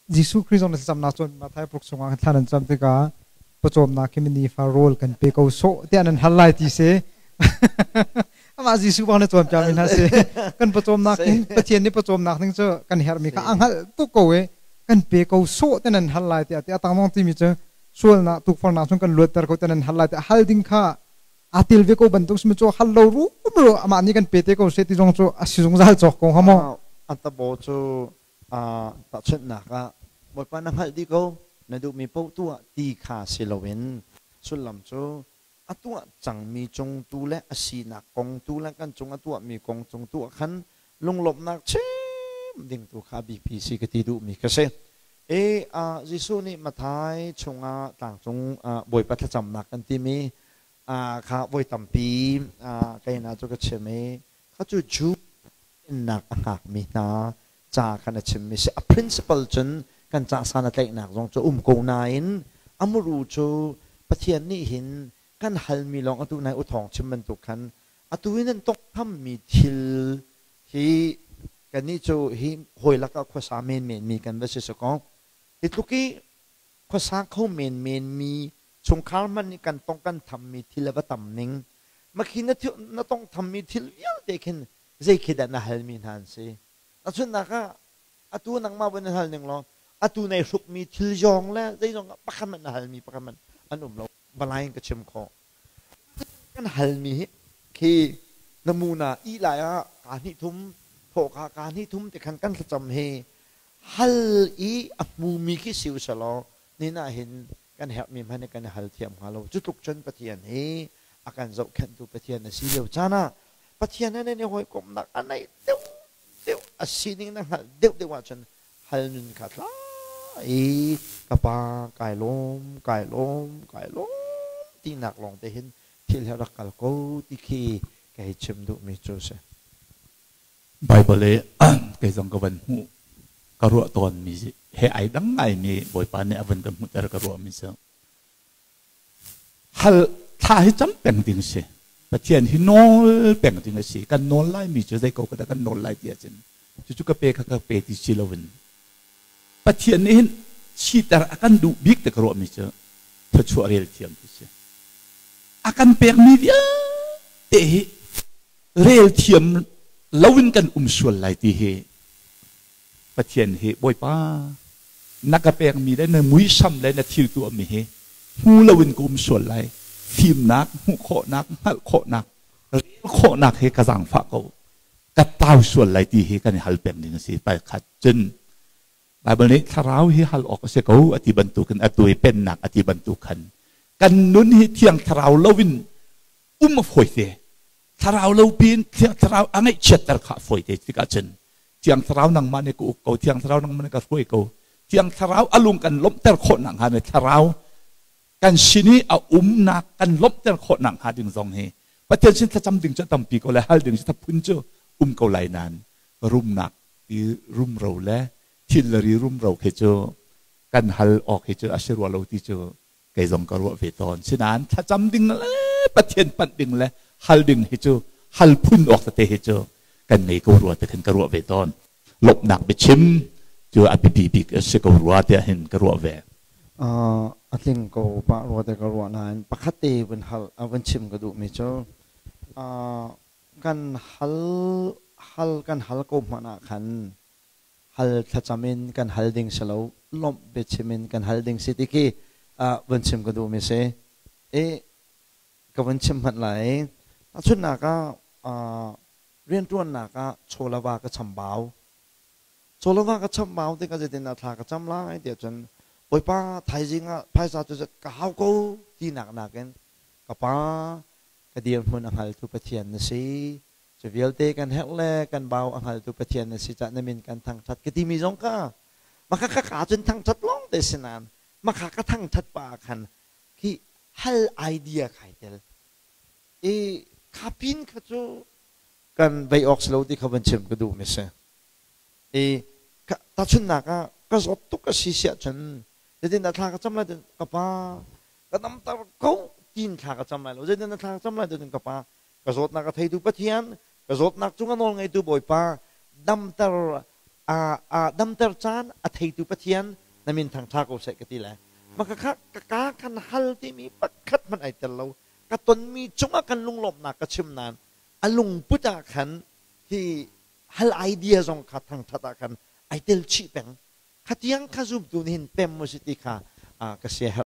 Jesuh Khrih zong na thlacamnak cun Matthai paruk chungah thla nan cam tikah pawcawmnak khi nifa rawl kan pe ko sawh tiah nan hal lai ti si. Amah Jesuh bang na cawnpiak mi hna si. Kan pawcawmnak ning Pathian nih pawcawmnak ning cu kan herhmi kha a hngalh tuk ko i kan pe ko sawh tiah nan hal lai tiah ti a tangmong timi cu sualnak tukforhnak chung kan luatter ko tiah nan hal lai tiah hal ding kha aa tel ve ko bantuk simi cu hal lo rumro amah nih kan pe te ko seh ti zong cu a si zungzal cawk ko hnga maw? A tabo cu tahchunhnak ah Bawipa na hngalh dih ko na duhmi paoh tuah ti kha si loin sullam cu a tuah cangmi cung tu le a sinak kong tu le kan cung a tuahmi kong cung tu ah khan lunglawmhnak chim ding tu kha biapi si ka ti duhmi ka si. E Jesuh nih Matthai chungah tlangcung Bawipa thlacamnak kan timi kha voi tampi keina cu ka chim i kha cu Jew nak a hngakmi hna ca khan a chimmi si. A principle cun kan ca san a tlaihnak zong cu um ko nain a muru cu Pathian nih hin kan halmi lawng atu nai uthawng chim bantuk khan atu in an tongthammi thil hi kannih cu hi hawi lakah khuasa menmen mi kan va si sakaw hi tluk i khuasa kho menmen mi chungkhar hmanh nih kan tong kan thammi thil a va tam ning makhi na na tong thammi thil vialte khin zei khi dah na halmi hna an si tahchunhnak ah atu nangmah vun hal ning law atu nei hrukmi thil zong le zeizong pakhat hmanh na halmi pakhat hmanh an um lo balai in ka chim khawh kan halmi hi khi namuna i lai ah ka hnih thum thawh ka ka hnih thum te khan kan thlacam hi hal i a hmumi khi si usalaw ni na hin kan herhmi hmanh kan hal thiam hnga lo. Cu tluk cun Pathian hi a kan zohkhenhtu Pathian a si lio caan ah Pathian he nan i hawikomhnak a naih deuh deuh, a sining na hngalh deuh deuh ahcun hal nun kha tla i ka pa kai lawm, kai lawm, kai lawm tinak lawng te hin thil he rak kal ko ti khi ka hei chim duhmi cu a si. Baibal i kei zong ka van hmuh ka ruah tawnmi he ai dang ngaimi Bawipa nih a van ka hmuhter ka ruahmi cu hal thla hi cam peng ding si. Pathian hi nawl peng ding a si. Kan nawl laimi cu zei ko ka dah kan nawl lai ti ahcun cucu ka pe kha ka pe ti si loin Pathian nih hin siter a kan duh bik ti ka ruahmi cu thluachuah rel thiam ti si. A kan pekmi vialte hi rel thiam loin kan um sual lai ti hi Pathian hi Bawipa na ka pekmi le na muisam le na thil tuahmi hi hmu loin ka um sual lai. Fimnak, hmuh khawhnak, hngalh khawhnak, rel khawhnak hi ka zaangfah ko. Ka tlau sual lai ti hi kan i hal peng ding a si. Pakhat cun Baibal nih thlarau hi hal awk a si ko a ti bantukin atu i pennak a ti bantuk khan kan nun hi thiang thlarau loin um a fawi te. Thlarau lo pin thiang thlarau a ngaihchiatter kha a fawi te. Tikah cun thiang thlarau nangmah nih ka uk ko, thiang thlarau nangmah nih ka hruai ko. Thiang thlarau a lung kan lawmhter khawh nakhnga ne thlarau kan sin i a umnak kan lawmhter khawh nakhnga ding zong hi Pathian sin thlacam ding cu tampi ko le hal ding cu phun cu um ko lai nain rumnak ti rumro le thil le ri rumro khi cu kan hal awk hi cu a si rua lo ti cu kei zong ka ruah ve tawn. Sinain thlacam ding le Pathian panh ding le hal ding hi cu hal phun awk tete hi cu kan ngei ko rua ti khin ka ruah ve tawn. Lawmhnak biachim cu a biapi bik a si ko rua tiah hin ka ruah ve. A tling ko pah rua te ka ruah nain pakhat te vun hal vun chim ka duhmi cu kan hal hal kan hal ko hmanh ah khan hal thlacam in kan hal ding si lo, lawmh biachim in kan hal ding si ti khi vun chim ka duhmi si. I ka vun chim hmanh lai. Tahchunhnak ah rianṭuannak ah chawlava ka chambau. Chawlava ka chambau tikah zeitin dah thla ka cam lai tiah cun Bawipa, thaizing ah phaisa cu zat ka hau ko tinak nakin ka pa, ka dirhmun a hngaltu Pathian na si. Cu vialte kan herh le kan bau a hngaltu Pathian na si cah na min kan thangṭhat ka timi zong kha maka ka ka cun thangṭhat lawng te si nain maka ka thangṭhat pa ah khan khi hal idea khai tel i kha pin kha cu kan vei awk si lo ti kha van chim ka duh mi si. I tahchunhnak ah ka zawt tuk a si siah cun zeitin dah thla ka cam lai ka pa ka damter ko tiin thla ka cam lai lo. Zeitin dah thla ka cam lai tiin ka pa ka zawtnak a theitu Pathian, ka zawtnak cung a nawl ngeitu Bawipa, damter A damter caan a theitu Pathian na min thangṭha ko seh ka ti le maka kha ka ka kan hal timi pakhat hmanh ai tel lo. Ka tonmi cungah kan lunglawmhnak ka chim nain a lungput ah khan hi hal idea zong kha thangṭhat ah khan ai tel chih peng. Khatiang kha zumtu nih hin pem mu si ti kha ka sia.